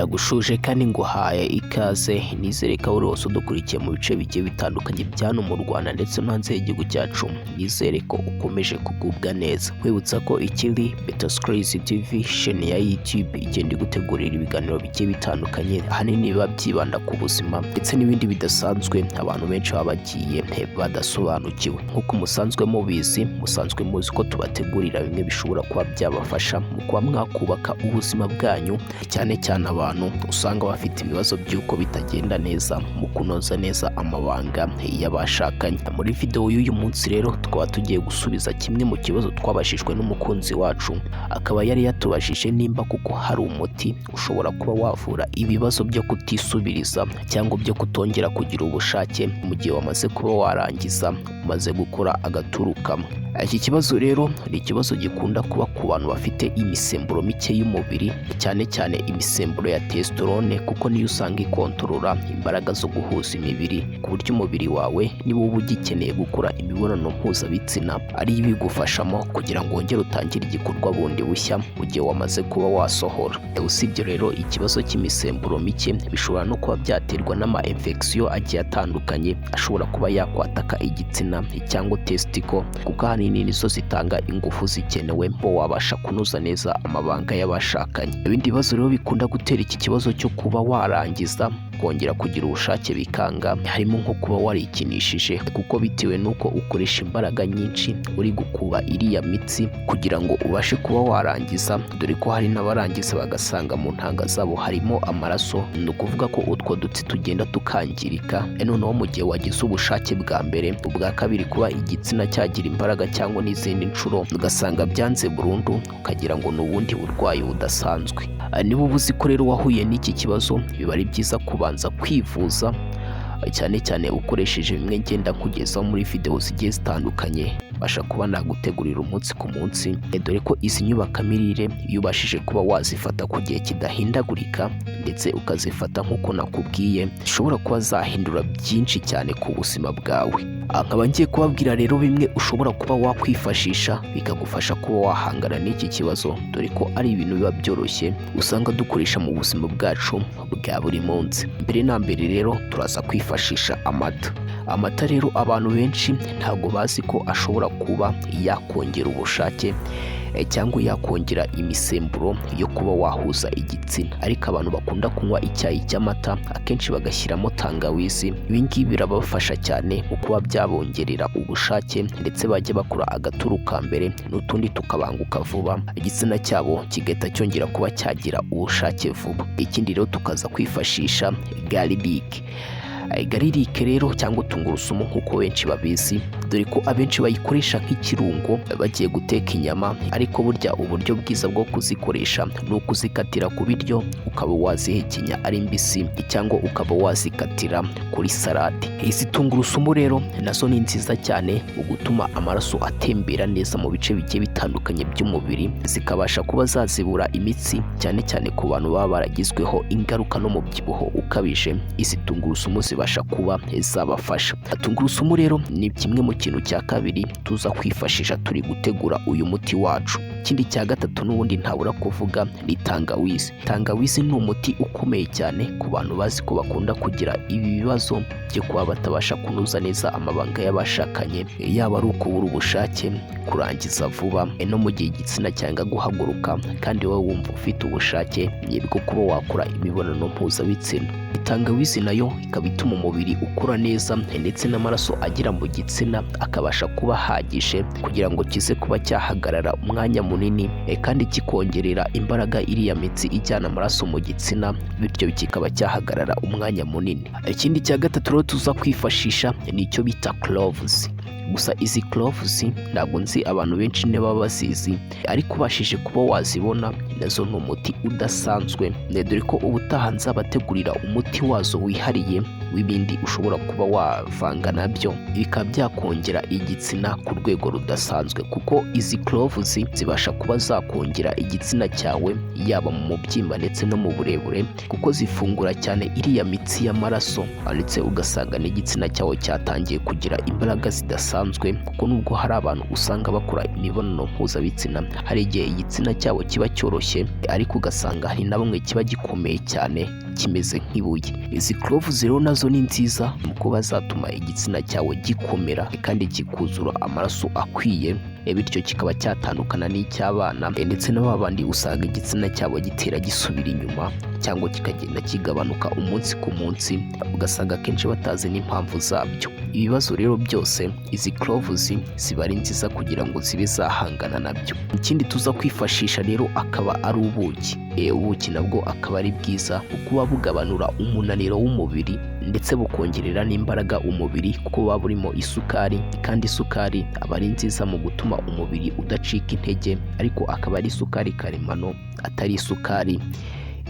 Ndagushuje kandi nguhaye ikaze, nizere ko buri wese udukurikiye mu bice bigiye bitandukanye bya hano mu Rwanda ndetse no hanze y'igihugu cyacu, nizere ko ukomeje kugubwa neza. Nkwibutsa ko ikiri Betos Crazy TV, chaîne ya YouTube igenda igutegurira ibiganiro bigiye bitandukanye, ahanini biba byibanda ku buzima ndetse n'ibindi bidasanzwe abantu benshi baba bagiye badasobanukiwe. Nk'uko musanzwe mubizi, musanzwe muzi ko tubategurira bimwe bishobora kuba byabafasha mu kuba mwakubaka ubuzima bwanyu, cyane cyane abantu usanga bafite ibibazo by'uko bitagenda neza mu kunoza neza amabanga y'abashakanye. Muri video y'uyu munsi rero tukaba tugiye gusubiza kimwe mu kibazo twabajijwe n'umukunzi wacu, akaba yari yatubajije nimba kuko hari umuti ushobora kuba wavura ibibazo byo kutisubiriza cyangwa byo kutongera kugira ubushake mu gihe wamaze kuba warangiza, umaze gukora agaturu kamwe. Iki kibazo rero ni ikibazo gikunda kuba ku bantu bafite imisemburo mike y'umubiri, cyane cyane imisemburo ya testosterone, kuko niyo usanga ikontorora imbaraga zo guhuza imibiri, ku buryo umubiri wawe niba uba ugikeneye gukora imibonano mpuzabitsina ari ibigufashamo kugira ngo wongere utangire igikorwa bundi bushya mu gihe wamaze kuba wasohora. Usibye rero ikibazo cy'imisemburo mike, bishobora no kuba byaterwa n'ama infection agiye atandukanye ashobora kuba yakwataka igitsina cyangwa testicle, kuko ahanini nizo zitanga ingufu zikenewe ngo wabasha kunoza neza amabanga y'abashakanye. Ibindi bibazo rero bikunda gutera iki kibazo cyo kuba warangiza kongera kugira ubushake bikanga, harimo nko kuba warikinishije, kuko bitewe n'uko ukoresha imbaraga nyinshi uri gukuba iriya mitsi kugira ngo ubashe kuba warangiza, dore ko hari n'abarangiza bagasanga mu ntanga zabo harimo amaraso. Ni ukuvuga ko utwo dutsi tugenda tukangirika. Noneho mu gihe wagize ubushake bwa mbere, ubwa kabiri, kuba igitsina cyagira imbaraga cyangwa n'izindi nshuro, ugasanga byanze burundu, ukagira ngo ni ubundi burwayi budasanzwe. Niba uba uzi ko rero wahuye n'iki kibazo, biba ari byiza kubanza kwivuza, cyane cyane ukoresheje bimwe ngenda nkugezaho muri video zigiye zitandukanye basha kuba nagutegurira umunsi ku munsi, dore ko izi nyubakamirire iyo ubashije kuba wazifata ku gihe kidahindagurika ndetse ukazifata nk'uko nakubwiye, zishobora kuba zahindura byinshi cyane ku buzima bwawe. Nkaba ngiye kubabwira rero bimwe ushobora kuba wakwifashisha bikagufasha kuba wahangana n'iki kibazo, dore ko ari ibintu biba byoroshye usanga dukoresha mu buzima bwacu bwa buri munsi. Mbere na mbere rero turaza kwifashisha amata. Amata rero abantu benshi ntabwo bazi ko ashobora kuba yakongera ubushake cyangwa yakongera imisemburo yo kuba wahuza igitsina, ariko abantu bakunda kunywa icyayi cy'amata akenshi bagashyiramo tangawizi, ibi ngibi birabafasha cyane mu kuba byabongerera ubushake, ndetse bajya bakora agaturu ka mbere n'utundi tukabanguka vuba, igitsina cyabo kigahita cyongera kuba cyagira ubushake vuba. Ikindi rero tukaza kwifashisha garlic. Garlic rero cyangwa tungurusumu nk'uko benshi babizi, dore ko abenshi bayikoresha nk'ikirungo bagiye guteka inyama, ariko burya uburyo bwiza bwo kuzikoresha ni ukuzikatira ku biryo, ukaba wazihekenya ari mbisi cyangwa ukaba wazikatira kuri salade. Izi tungurusumu rero nazo ni nziza cyane mu gutuma amaraso atembera neza mu bice bigiye bitandukanye by'umubiri, zikabasha kuba zazibura imitsi, cyane cyane ku bantu baba baragizweho ingaruka n'umubyibuho ukabije. Izi tungurusumu zibasha kuba zabafasha. Tungurusumu rero ni kimwe mu kintu cya kabiri tuza kwifashisha turi gutegura uyu muti wacu. Ikindi cya gatatu n'ubundi ntabura kuvuga ni tangawizi. Tangawizi ni umuti ukomeye cyane ku bantu bazi ko bakunda kugira ibi bibazo byo kuba batabasha kunoza neza amabanga y'abashakanye, yaba ari ukubura ubushake, kurangiza vuba, no mu gihe igitsina cyanga guhaguruka kandi wowe wumva ufite ubushake bwo kuba wakora imibonano mpuzabitsina. Tangawizi nayo ikaba ituma umubiri ukura neza, ndetse n'amaraso agera mu gitsina akabasha kuba ahagije kugira ngo kize kuba cyahagarara umwanya munini, kandi kikongerera imbaraga iriya mitsi ijyana amaraso mu gitsina, bityo kikaba cyahagarara umwanya munini. Ikindi cya gatatu rero tuza kwifashisha ni icyo bita cloves. Gusa izi cloves ntabwo nzi abantu benshi niba bazizi, ariko ubashije kuba wazibona nazo ni umuti udasanzwe, dore ko ubutaha nzabategurira umuti wazo wihariye. w'ibindi ushobora kuba wavanga nabyo, bikaba byakongera igitsina ku rwego rudasanzwe, kuko izi cloves zibasha kuba zakongera igitsina cyawe yaba mu mubyimba ndetse no mu burebure, kuko zifungura cyane iriya mitsi y'amaraso, ndetse ugasanga n'igitsina cyawe cyatangiye kugira imbaraga zidasanzwe. Kuko nubwo hari abantu usanga bakora imibonano mpuzabitsina, hari igihe igitsina cyabo kiba cyoroshye, ariko ugasanga hari na bamwe kiba gikomeye cyane kimeze nk'ibuye. Izi cloves rero nazo ni nziza mu kuba zatuma igitsina cyawe gikomera kandi kikuzura amaraso akwiye, bityo kikaba cyatandukana n'icy'abana, ndetse na ba bandi usanga igitsina cyabo gitera gisubira inyuma cyangwa kikagenda kigabanuka umunsi ku munsi, ugasanga akenshi batazi n'impamvu zabyo. Ibibazo rero byose izi cloves ziba ari nziza kugira ngo zibe zahangana nabyo. Ikindi tuza kwifashisha rero akaba ari ubuki. Ubuki nabwo akaba ari bwiza kuba bugabanura umunaniro w'umubiri, ndetse bukongerera n'imbaraga umubiri, kuko buba burimo isukari, kandi isukari aba ari nziza mu gutuma umubiri udacika intege, ariko akaba ari isukari karemano, atari isukari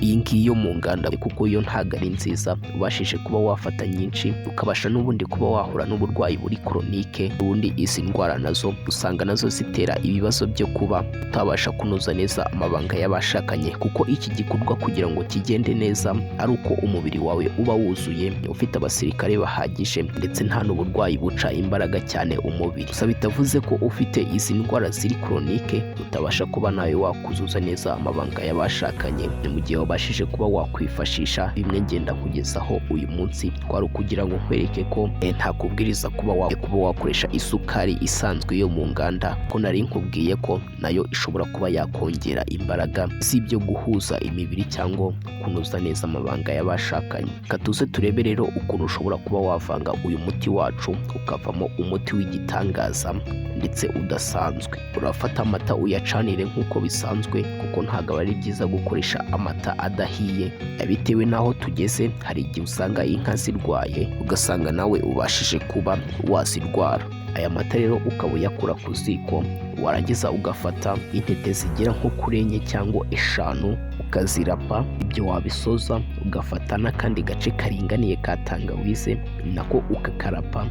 iyi ngiyi yo mu nganda, kuko yo ntabwo ari nziza. Ubashije kuba wafata nyinshi ukabasha n'ubundi kuba wahura n'uburwayi buri chronique. Ubundi izi ndwara nazo usanga nazo zitera ibibazo byo kuba utabasha kunoza neza amabanga y'abashakanye, kuko iki gikorwa kugira ngo kigende neza ari uko umubiri wawe uba wuzuye, ufite abasirikare bahagije, ndetse nta n'uburwayi buca imbaraga cyane umubiri. Gusa bitavuze ko ufite izi ndwara ziri chronique utabasha kuba nawe wakuzuza neza amabanga y'abashakanye, mu gihe wabashije kuba wakwifashisha bimwe ngenda kugezaho uyu munsi. Kwari ukugira ngo nkwereke ko ntakubwiriza kuba wakoresha isukari isanzwe yo mu nganda, ko nari nkubwiye ko nayo ishobora kuba yakongera imbaraga z'ibyo guhuza imibiri cyangwa kunoza neza amabanga y'abashakanye. Reka tuze turebe rero ukuntu ushobora kuba wavanga uyu muti wacu ukavamo umuti w'igitangaza ndetse udasanzwe. Urafata amata uyacanire nk'uko bisanzwe, kuko ntabwo aba ari byiza gukoresha amata adahiye. Bitewe n'aho tugeze, hari igihe usanga inka zirwaye, ugasanga nawe ubashije kuba wazirwara. Aya mata rero ukaba uyakura ku ziko, warangiza ugafata intete zigera nko kuri 4 cyangwa 5 ukazirapa. Ibyo wabisoza ugafata n'akandi gace karinganiye ka tangawize nako ukakarapa,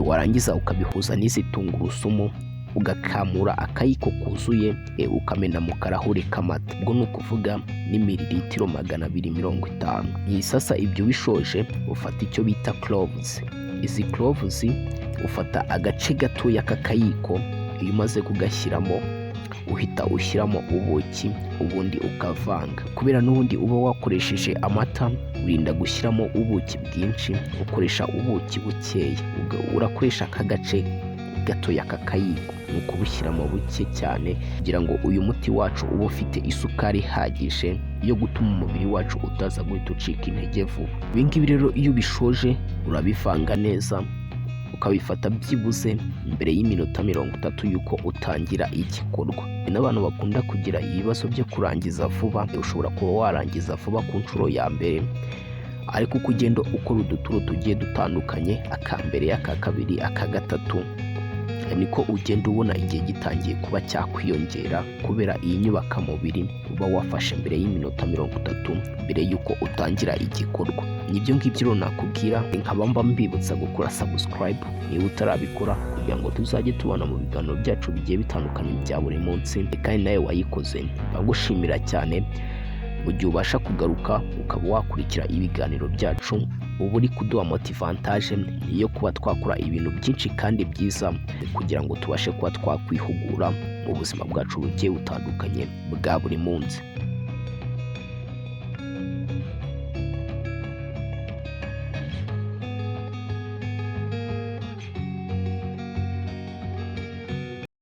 warangiza ukabihuza n'izi tungurusumu, ugakamura akayiko kuzuye, ukamena mu karahuri k'amata, ubwo ni ukuvuga ni mililitiro 250. Iyi sasa ibyo ubishoje ufata icyo bita cloves. Izi cloves ufata agace gatoya k'akayiko, iyo umaze kugashyiramo uhita ushyiramo ubuki, ubundi ukavanga. Kubera n'ubundi uba wakoresheje amata, wirinda gushyiramo ubuki bwinshi, ukoresha ubuki bukeya. Urakoresha ak'agace gatoya k'akayiko, ni ukubushyiramo buke cyane kugira ngo uyu muti wacu ube ufite isukari ihagije yo gutuma umubiri wacu utaza guhita ucika intege vuba. Ibi ngibi rero iyo ubishoje urabivanga neza, ukabifata byibuze mbere y'iminota 30 y'uko utangira igikorwa. N'abantu bakunda kugira ibibazo byo kurangiza vuba, ushobora kuba warangiza vuba ku nshuro ya mbere, ariko uko ugenda ukora uduturo tugiye dutandukanye, aka mbere, aka kabiri, aka gatatu, niko ugenda ubona igihe gitangiye kuba cyakwiyongera, kubera iyi nyubakamubiri uba wafashe mbere y'iminota 30 mbere y'uko utangira igikorwa. Nibyo ngibyo rero nakubwira, nkaba mba mbibutsa gukora subscribe niba utarabikora, kugira ngo tuzajye tubona mu biganiro byacu bigiye bitandukanye bya buri munsi. Kandi nawe wayikoze bagushimira cyane mu gihe ubasha kugaruka ukaba wakurikira ibiganiro byacu, uba uri kuduha motivantage yo kuba twakora ibintu byinshi kandi byiza, kugira ngo tubashe kuba twakwihugura mu buzima bwacu bugiye butandukanye bwa buri munsi.